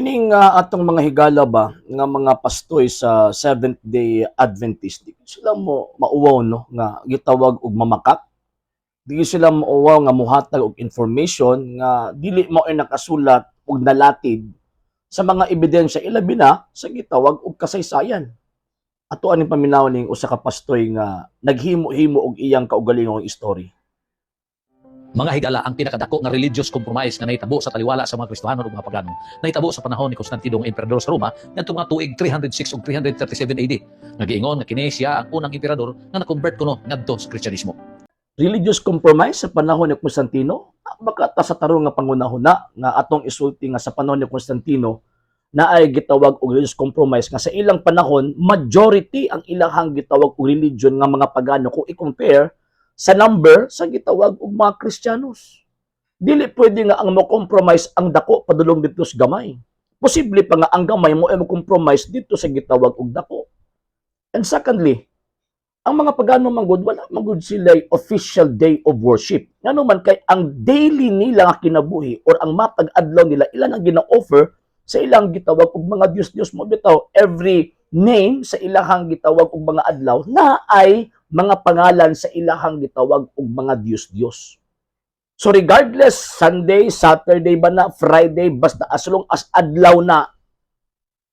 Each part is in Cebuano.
Kining atong mga higala ba nga mga pastoy sa Seventh Day Adventist, di sila mo mauwaw, no, nga gitawag og mamakak. Di sila mauwaw nga muhatag og information nga dili mao ay nakasulat ug nalatid sa mga ebidensya, ilabi na sa gitawag og kasaysayan. Ato aning paminaw ning usa ka pastoy nga naghimo-himo og iyang kaugalingong story. Mga higala, ang pinakadako nga religious compromise nga nahitabo sa taliwala sa mga Kristohanon ug mga Pagano, nahitabo sa panahon ni Constantino nga emperador sa Roma ngadtong mga tuig 306 ug 337 AD. Nga giingon nga kini siya ang unang emperador nga na-convert kuno ngadto sa Kristyanismo. Religious compromise sa panahon ni Constantino? Baka ta sa tarong nga pangunahuna nga atong isulti nga sa panahon ni Constantino na ay gitawag og religious compromise, nga sa ilang panahon majority ang ilahang gitawag og religion nga mga pagano kung i-compare sa number sa gitawag og mga Kristiyanos. Dili pwede nga ang mo compromise ang dako padulong didto sa gamay. Posible pa nga ang gamay mo ay mo compromise didto sa gitawag og dako. And secondly, ang mga pagano manggod, wala manggod sila official day of worship. Ngano man kay ang daily nila nga kinabuhi or ang matag adlaw nila, ilan ang gina-offer sa ilang gitawag og mga Diyos-Diyos mo bitaw. Every name sa ilahang gitawag og mga adlaw na ay mga pangalan sa ilahang gitawag og mga Diyos-Diyos. So regardless Sunday, Saturday ba na, Friday, basta as long as adlaw na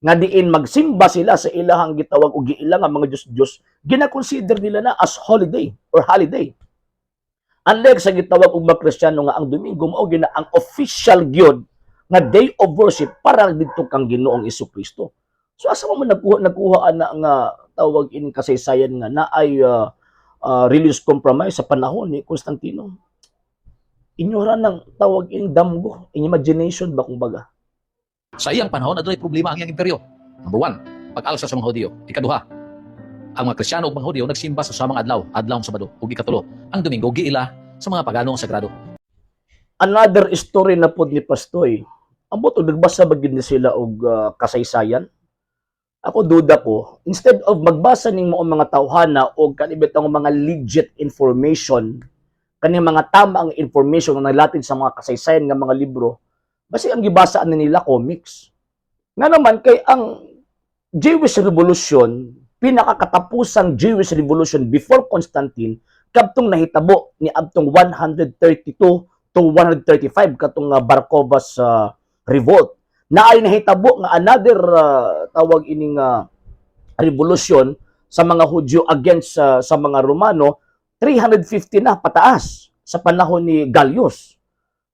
nga diin magsimba sila sa ilahang gitawag og giila nga mga Diyos-Diyos, gina-consider nila na as holiday or holiday. Unlike sa gitawag og mga Kristiyano nga ang Domingo mao gina ang official gyud nga day of worship para didto kang Ginoong Kristo. So asa mo man nagkuha ana nga tawag in kasaysayan nga na ay religious compromise sa panahon ni Constantino? Inyo ra ng tawag in damgo, in imagination ba kumbaga. Sa iyang panahon, adunay problema ang iyang imperyo. Number one, pag-alsa sa mga Hudiyo. Ikaduha, ang mga Kristiyano ug mga Hudiyo nagsimba sa samang adlaw, adlawng Sabado. Ug ikatulo, ang Domingo giila sa mga pagano ang sagrado. Another story na pod ni Pastoy. Ambot og nagbasa ba gid ni sila og kasaysayan? Ako, duda ko, instead of magbasa ning mao mga tawhana og kanibit ang mga legit information, kani mga tama ang information nga nalatid sa mga kasaysayan nga mga libro, basi ang gibasa na nila comics. Nga naman kay ang Jewish Revolution, pinakakatapusang Jewish Revolution before Constantine, kadtong nahitabo ni adtong 132 to 135, katong Bar Kokhba's revolt, na ay nahitabo nga another tawag ining revolution sa mga Hudyo against sa mga Romano, 350 na pataas sa panahon ni Gallius.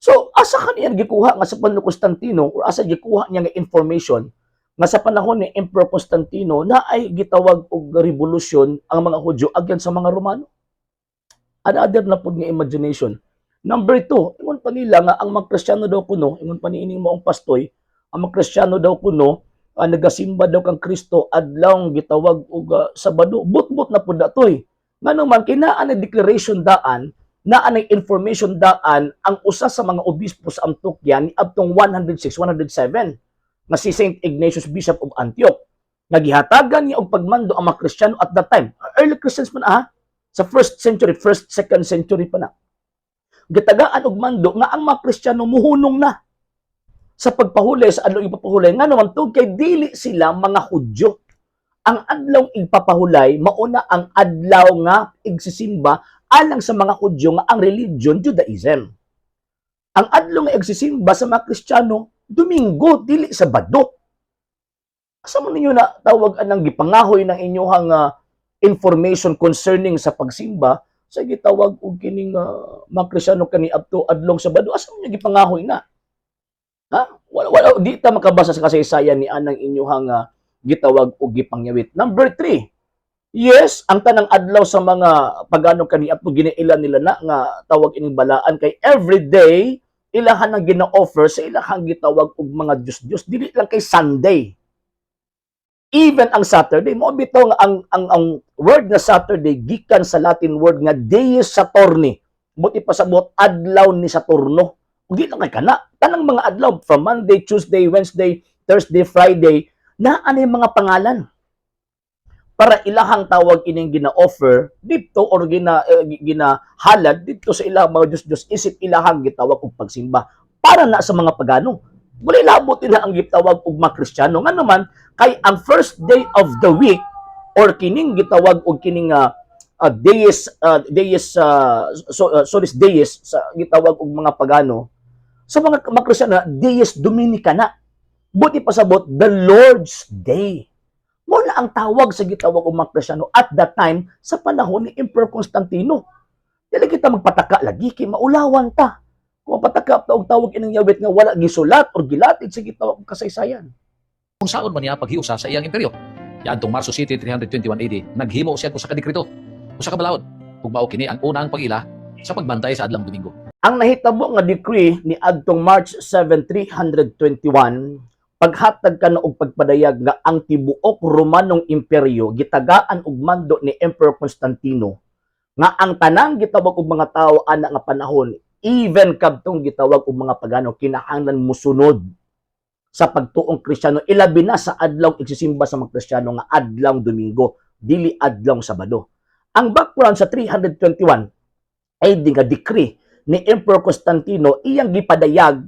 So asa kaniya gikuha nga sa panahon ni Constantino or asa gikuha niya nga information nga sa panahon ni Emperor Constantino na ay gitawag og revolution ang mga Hudyo against sa mga Romano? Another na pud nga imagination. Number two, ingon pa nila nga ang mga Kristiyano daw kuno, ingon pa niining maong pastoy, ang mga Kristiyano daw kuno nagasimba daw kang Kristo adlawng gitawag og Sabado. But-but na pud datoy. Ngano man kay naa na declaration daan, naa na information daan ang usa sa mga obispo sa Antioquia ni adtong 106, 107 nga si Saint Ignatius, Bishop of Antioch, nga gihatagan niya og pagmando ang mga Kristiyano at that time. Early Christians man sa first century, first, second century pa na. Gitagaan og mando nga ang mga Kristiyano muhunong na sa pagpahulay sa adlaw ipapahulay, nga naman tungod kay dili sila mga Hudyo. Ang adlaw igpapahulay mauna ang adlaw nga igsisimba alang sa mga Hudyo nga ang religion Judaism. Ang adlaw nga igsisimba sa mga Kristiyano, Domingo, dili Sabado. Asa man ninyo na tawag anang gipangahoy ng inyong information concerning sa pagsimba sa gitawag og kining mga Kristiyano kani adto adlong Sabado? Asa man ninyo gipangahoy na? Ha? Wala, wala, di ta makabasa sa kasaysayan ni anang inyuhang gitawag og gipangyawit. Number three, yes, ang tanang adlaw sa mga pagano kani adto giniila nila na nga tawag ining balaan kay every day ilahan ang gina-offer sa ilahang gitawag og mga Diyos-Diyos, dili lang kay Sunday. Even ang Saturday, mo bitaw nga ang word nga Saturday gikan sa Latin word nga Dies Saturni. Buti pasabot, adlaw ni Saturno. Ug di lang kay kana. Tanang mga adlaw from Monday, Tuesday, Wednesday, Thursday, Friday, naa ano yung mga pangalan para ilahang tawag ining gina-offer dito or ginahalad dito sa ilang mga Diyos-Diyos isip ilahang gitawag og pagsimba para na sa mga pagano. Wala labot nila ang gitawag og mga Kristiyano. Nga naman, kay ang first day of the week or kining gitawag og kining dies, so, solis dies sa gitawag og mga pagano, sa mga Kristiyano, dies dominica na. Buot pasabot, the Lord's Day. Mao na ang tawag sa gitawag og mga Kristiyano at that time sa panahon ni Emperor Constantino. Dili kita magpataka lagi kay maulawan ta. Kung mapataka ta og tawag ining yawit nga wala gisulat or gilatid sa gitawag og kasaysayan. Unsaon man niya paghiusa sa iyang imperyo. Niadtong Marso 7, 321 AD, naghimo siya og usa ka dekreto. Usa ka balaod. Ug mao kini ang unang pag-ila sa pagbantay sa adlawng Domingo. Ang nahitabo nga decree ni adtong March 7, 321, paghatag ka na og pagpadayag nga ang tibuok Romanong imperyo gitagaan og mando ni Emperor Constantino nga ang tanang gitawag og mga tawo ana nga panahon, even kadtong gitawag og mga pagano, kinahanglan musunod sa pagtuong Kristiyano, ilabi na sa adlaw igsisimba sa mga Kristiyano nga adlaw Domingo, dili adlaw Sabado. Ang background sa 321 AD nga decree ni Emperor Constantino, iyang gipadayag,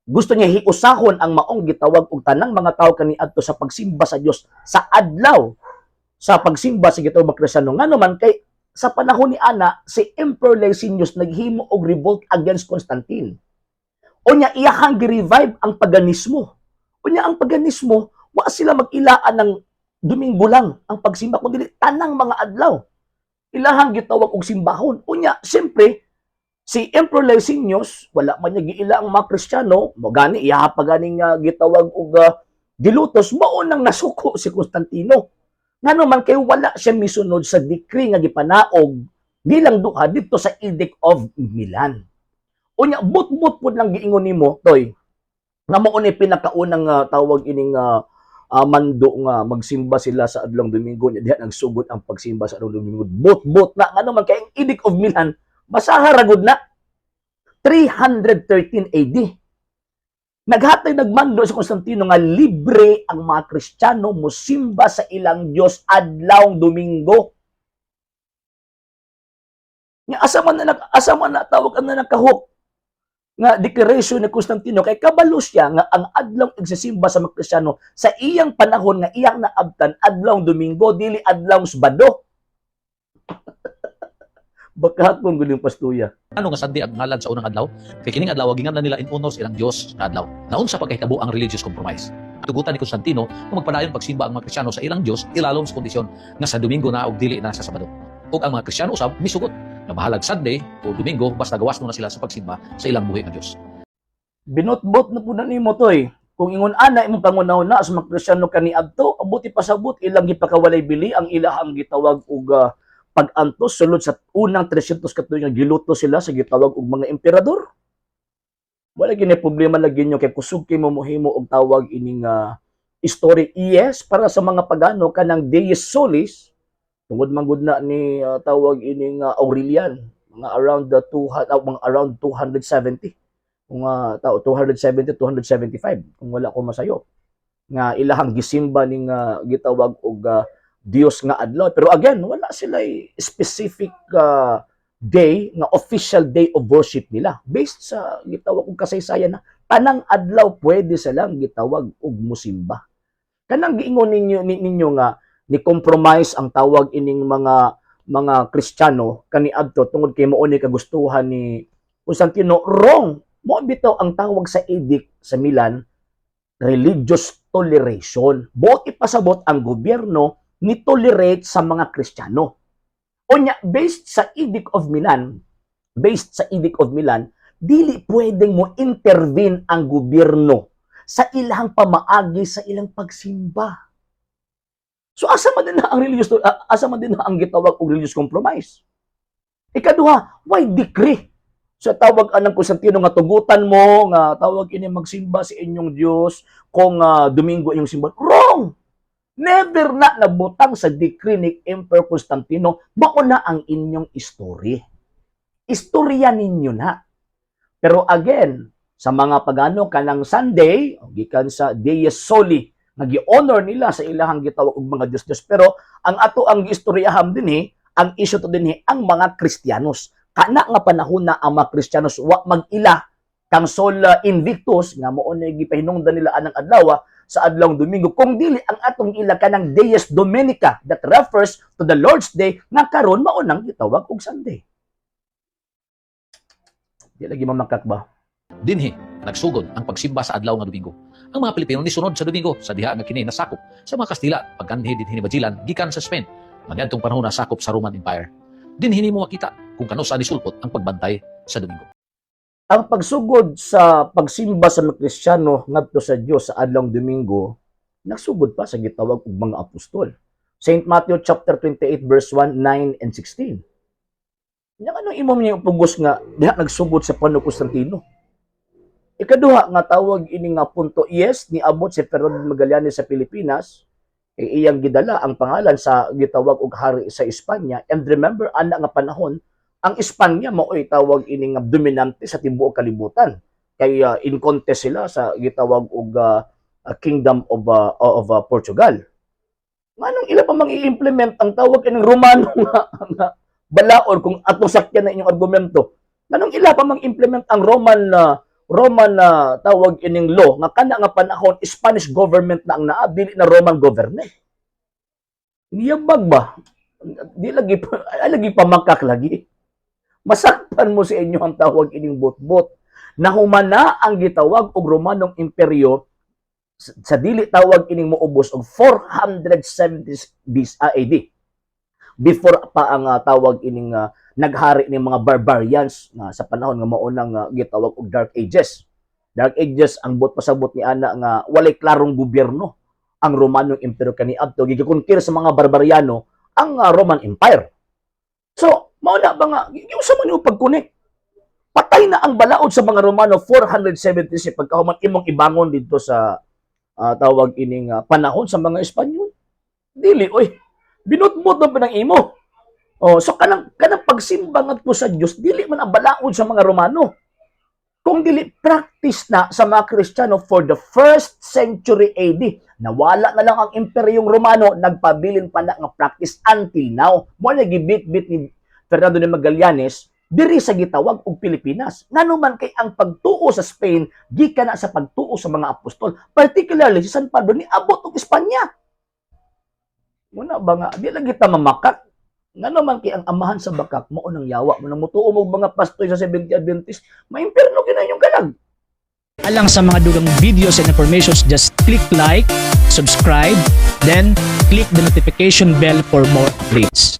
gusto niya hiusahon ang maong gitawag og tanang mga tawo kaniadto sa pagsimba sa Dios sa adlaw sa pagsimba sa gitawag mga Kristiyano. Ngano man kay sa panahon ni ana, si Emperor Licinius naghimo og revolt against Constantine. Unya iyahang gi-revive ang paganismo. Unya ang paganismo, wa sila mag-ilaan ng Domingo lang ang pagsimba, kundi tanang mga adlaw ilahang gitawag og simbahon. Unya siyempre si Emperor Licinius, wala man niya giila ang mga Kristiyano, mo gani iya pa ganing gitawag og gilutos, mao nang nasuko si Constantino. Ngano man kay wala siya misunod sa decree nga gipanaog bilang duha dito sa Edict of Milan. Unya but-but pud lang giingon nimo, Toy, nga mao ni pinakaunang tawag ining mando nga magsimba sila sa adlong Domingo, nya diha nagsugod ang pagsimba sa adlong Domingo. But-but na, ngano man kay ang Edict of Milan, basaha ra gud na, 313 AD. Naghatag, nagmando si Constantino nga libre ang mga Kristiyano mosimba sa ilang Dios adlawng Domingo. Nga asa man na tawag ang na nakahok nga declaration ni Constantino, kay kabalo siya nga ang adlaw igsisimba sa mga Kristiyano sa iyang panahon nga iyang naabtan, adlawng Domingo, dili adlawng Sabado. Baka kung guling pastuya. Ano nga Sunday ang ngalan sa unang adlaw? Kay kining adlaw ginganlan nila in honor sa ilang Dios nga adlaw. Naunsa pagkahitabo ang religious compromise? Tugutan ni Constantino nga magpadayon pagsimba ang mga Kristiyano sa ilang Dios ilalom sa kondisyon nga sa Domingo na ug dili na sa Sabado. Ug ang mga Kristiyano usab misugot nga bahalag Sunday o Domingo, basta gawas na sila sa pagsimba sa ilang buhi nga Dios. Binotbot na po na nimo, Toy. Kung ingon ana imong pangunahuna sa mga Kristiyano kaniadto, abuti pasabot ilang gipakawalay bili ang ilahang gitawag og pag-antos sulod sa unang 300 ka tuig nga giluto sila sa gitawag og mga emperador. Wala gini problema lagi nyo kay kusog kay mo mohimo og tawag ining story. Yes, para sa mga pagano, kanang Dies Solis, tungod man gud na ni tawag ining Aurelian, mga around the 200, mga around 270 kung tao, 270, 275 kung wala ko masayo, nga ilahang gisimba ning gitawag og Dios nga adlaw. Pero again, wala sila specific day nga official day of worship nila. Based sa gitawag og kasaysayan na tanang adlaw pwede silang gitawag og musimba. Kanang giingon ninyo nga ni compromise ang tawag ining mga Kristiyano kaniadto tungod kay mao ni kagustuhan ni Constantino, wrong. Mo bitaw ang tawag sa edict sa Milan, religious toleration. Buot ipasabot, ang gobyerno ni tolerate sa mga Kristiyano. Unya, based sa Edict of Milan, based sa Edict of Milan, dili pwedeng mo intervene ang gobyerno sa ilang pamaagi sa ilang pagsimba. So asa man din na ang religious asa man din na ang gitawag og religious compromise? Ikaduha, why decree? Sa tawag anang Constantino nga tugutan mo nga tawag ini magsimba sa inyong Dios kung Domingo inyong simba. Wrong! Never na nabutang sa decree ni Emperor Constantino. Mao na ang inyong story. Istorya ninyo na. Pero again, sa mga pagano, kanang Sunday, gikan sa Dies Soli, nga gi-honor nila sa ilahang gitawag og mga Diyos-Diyos. Pero ang ato ang giistoryahan dinhi, ang issue to dinhi, ang mga Kristiyanos. Kana nga panahon na ang mga Kristiyanos wa mag-ila Kang Sol Invictus nga mao na gipahinungdan nila anang adlaw sa adlawng Domingo, kung dili ang atong ila kanang Dies Dominica that refers to the Lord's Day nga karon mao nang gitawag og Sunday. Di lagi mamakak ba? Dinhi nagsugod ang pagsimba sa adlaw nga Domingo. Ang mga Pilipino nisunod sa Domingo sa diha nga kini nasakop sa mga Kastila pagganhi dinhi ni Magellan gikan sa Spain. Ngadtong panahon nasakop sa Roman Empire. Dinhi nimo makita kung kanusa nisulpot ang pagbantay sa Domingo. Ang pagsugod sa pagsimba sa mga Kristiyano ngadto sa Dios sa adlawng Domingo nagsugod pa sa gitawag og mga apostol. St. Matthew chapter 28 verse 1, 9 and 16. Nya anong imo niya pugos nga diha nagsugod sa panahon Constantino? Ikaduha nga tawag ini nga punto, yes, niabot si Fernando Magallanes sa Pilipinas kay iyang gidala ang pangalan sa gitawag og hari sa Espanya. And remember, ana nga panahon ang Espanya mao'y tawag ini nga dominante sa tibuok kalibutan kay in contest sila sa gitawag og Kingdom of Portugal. Nganong ila pa mang i-implement ang tawag ining Romano nga balaod kung atong sakyan na inyong argumento? Nganong ila pa mang implement ang Roman tawag ining law nga kana nga panahon Spanish government na ang naa, dili na Roman government? Niyabag ba? Di lagi ay, lagi pamakak lagi. Masakpan mo sa inyo ang tawag ining botbot. Nahumana ang gitawag og Romanong Imperyo sa dili tawag ining moubos og 470 BC, AD. Before pa ang tawag ining naghari ning mga barbarians nga sa panahon nga maunang gitawag og Dark Ages. Dark Ages ang buot pasabot ni ana nga walay klarong gobyerno ang Romanong Imperyo kaniadto, gikonquer sa mga barbariano ang Roman Empire. So, mao na ba nga giusa man nimo pag-connect? Patay na ang balaod sa mga Romano 476, pagkahuman imong ibangon didto sa tawag ining panahon sa mga Espanyol. Dili oy. Binutbot na pa ng imo. Oh, so kanang pagsimba ngadto sa Dios dili man ang balaod sa mga Romano. Kung dili practice na sa mga Kristiyano for the first century AD. Nawala na lang ang Imperyong Romano, nagpabilin pa na nga practice until now. Mao na gibit-bit ni Fernando de Magallanes diri sa gitawag og Pilipinas. Ngano man kay ang pagtuo sa Spain gikan na sa pagtuo sa mga apostol, particularly si San Pablo ni abot og Espanya. Muna ba nga di lagi ta mamakak? Ngano man kay ang amahan sa bakak mao nang yawa mo nang mutuo mo mga pastoy sa Seventh Adventist, maimpierno gyud na inyong kalag. Alang sa mga dugang videos and informations, just click like, subscribe, then click the notification bell for more updates.